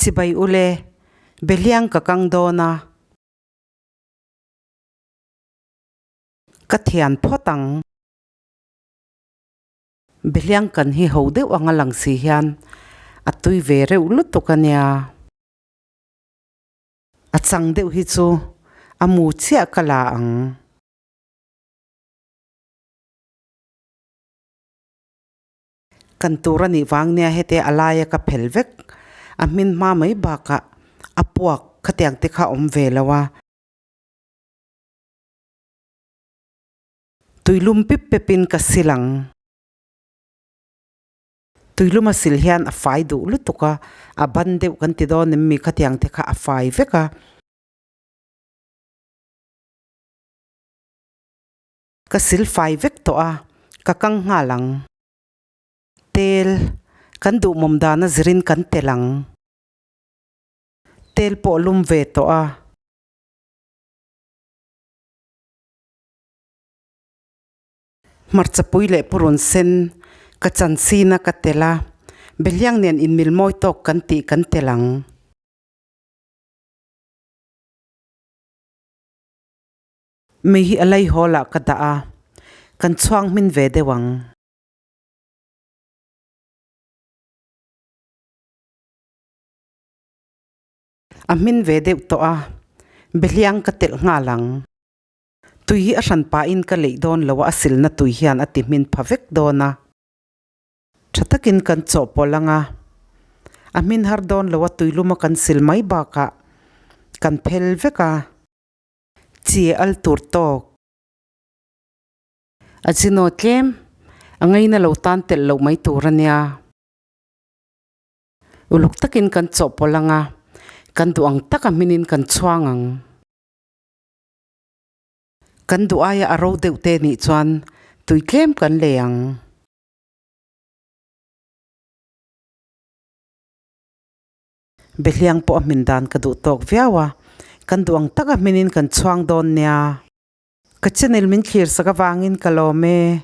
Chibai ule, Behliang ka kang dawn a. Ka thian phawt ang. Behliang kan hi ho deuh anga lang si hian a tui ve reuh lutuk a nia. A chang deuh hi chu a mu chiah ka la ang. Kan tur a nih vang nia hete a laia ka phel vek a hmin hma mai bakah a puak khatiang te kha awm ve lo a. Tuilum pip pepin ka sil ang. Tuilum a sil hian a fai duh lutuk a, a ban deuh kan ti dawn em mi khatiang te kha a fai vek a. Ka sil fai vek tawh a, ka kang nghal ang. Tel, kan duhmawm dana zirin kan tel ang. Tel pawh lum ve tawh a. Hmarcha pui leh purun sen ka chan sin a ka tel a, Behliang nen inmil mawi tawk kan tih kan tel ang. Mei hi a lei hawl ah ka dah a, kan chhuang hmin ve deuh ang. A hmin ve deuh tawh a, Behliang ka telh nghal ang. Tui hi a hran pahin ka leih dawn lo a, a silna tui hian a ti hmin pha vek dawn a. Tha takin kan chawhpawlh ang a, a hmin har dawn lo a, tuiluma kan sil mai bakah kan phel vek a. Chi al tur tawk. A chinaw tlem, a ngaina lo tan telh loh mai tur a nia. Uluk takin kan chawhpawlh ang a, kan duh ang taka hminin kan chhuang ang. Kan duh aia a ro deuh te nih chuan tui tlem kan lei ang. Behliang pawh a hmin dan ka duh tawk viau a, kan duh ang taka hminin kan chhuang dawn nia. Ka channel min thlir sak avangin ka lawm e.